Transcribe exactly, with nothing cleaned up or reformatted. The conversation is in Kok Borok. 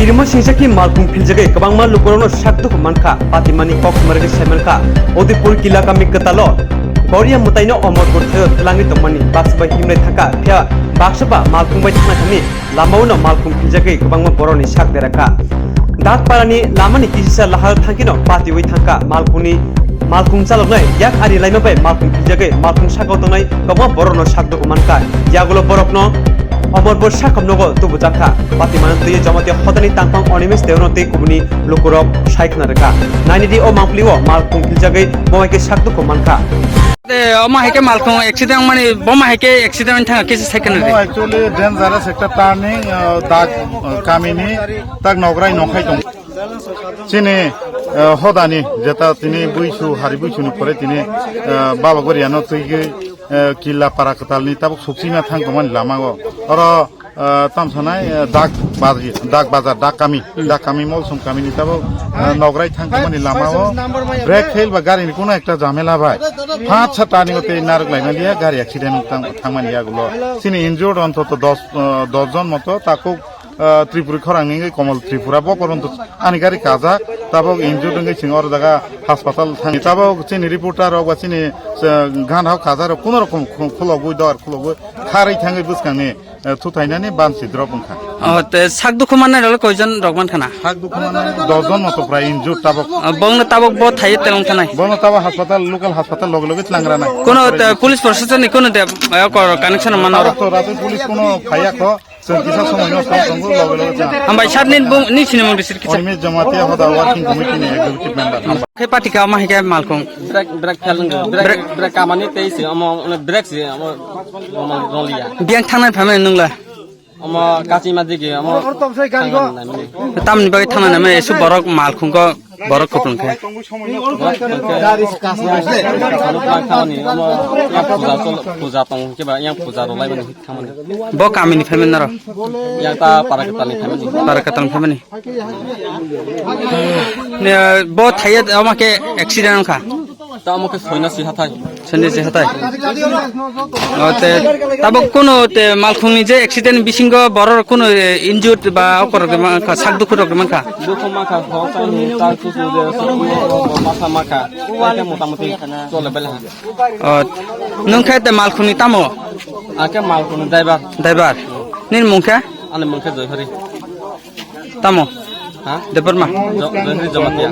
Timo singsa khe malkhung philjagwi kwbangma lukurokno sak dukhu mankha, patimani kok sumar khe sai mankha. Udaipur Kila kami kwtalo Goria mwtaino omor bwthaio twlangwi tongmani baksa bai himlai thangkha, phiya baksa ba malkhung bai thangna thangni lamao no malkhung philjagwi kwbangma borokni sak berakha. Dakparani lamani kisisa lahal thangkheno patiwi thangkha malkhungni Malkhung chaloknai yak ari laima bai malkhung philjagwi malkhung sakao tongnai kwbangma borokno sak dukhu mankha. Yagulo borokno omor bo sakham nogo tubujakha. Patimano twiwi Jamatia hodani tangphang Onimesh Deono tei kubuni lukurok sai khna rwkha. Nainidi o mangpili o malkhung philjagwi bo hai khe sak dukhu mankha. Te omo hai khe malkhung accident wngmani, bo ma hai khe accident wngwi thangkha kisa sai khna rw. Omo actually dangerous ekta turning, uh, dak, uh, kamini tak nograi nongkhai tong. Chini, eh, hodani jeta tini buisu, hari buisu ni pore tini, eh, Baba Goriano twi gwi, eh, Killa para kwtal ni tabuk suksima thang tongmani lama o. Oro, eh, tam sanai, eh, dak bazar, dak bazar, dak kami, dak kami, Molsom kami ni tabuk, eh, nograi thang tongmani lama o. Brake fail ba gari ni kuno ekta jamela bai. Paanch sa ta ni o tei narwk laima liya, gari accident tang, thangmani yagulo. Chini injured ontoto dos, eh, dos jon moto, takuk ah, Tripuri khorang ni wngwi Komol Tripura bo koron to ani gari kajak, tabok injured wngwi chwng oro jaga haspatal thang. Tabok chini reporter rok ba chini, eh, gana o kajak rok kuno rokom khu-, khulogwi dor khulogwi kharwi thangwi bwskang ni, eh, thuthainani bansi drop wngkha. Oh, te sak dukhu mannai rok koijon rok mankha na? Sak dukhu mannai dos jon moto prai injured tabok. Ah, bongno tabok bo thaiwi telong thanai? Bono tabok haspatal, local haspatal loge loge tlangra nai. Kono te police proshashan ni kono de, eh, kor-, connection mano? Tabok to rato police kono phaiya kho. Chwng kisa somoi no tong tongo, loge loge chwng. Hambai sir, nini bung, nini sinimung bisir kisa. Onimesh Jamatia hoda working committee ni executive member. Khe patika omo hai khe malkhung. Brake, brake fail wngkha. Brake, brake kamani tei se omo, omo brake se omo, omo roliya. Biyang thangnai phaimani nwngla? Omo kachima digi omo. Tamni bagwi thangnai nai mani esu borok malkhung ko. Borok kupulung khe. Puja tong khe ba yang puja rwlai mani thangmani. Bo kamini phaimani naro? Yang ta para kwtal ni phaimani. Para kwtal ni phaimani. Ne, bo thaiya omo khe accident wngkha. Ta omo khe soina si hathai. Soina si hathai. O te, tabok kuno te malkhung ni je accident bisingo borok kuno, eh, injured ba okor mankha, sak dukhu rok mankha. Dukhu mankha, hor sai ni tal su su de, su su de, masa mankha. Ake motamoti chole bela ha. O, nwng khe te malkhung ni tamo? Ake malkhung ni driver. Driver. Nini mung khe? Ani mung khe Joyhari. Tamo? Ha? Debbarma? Jo-, Joyhari Jamatia.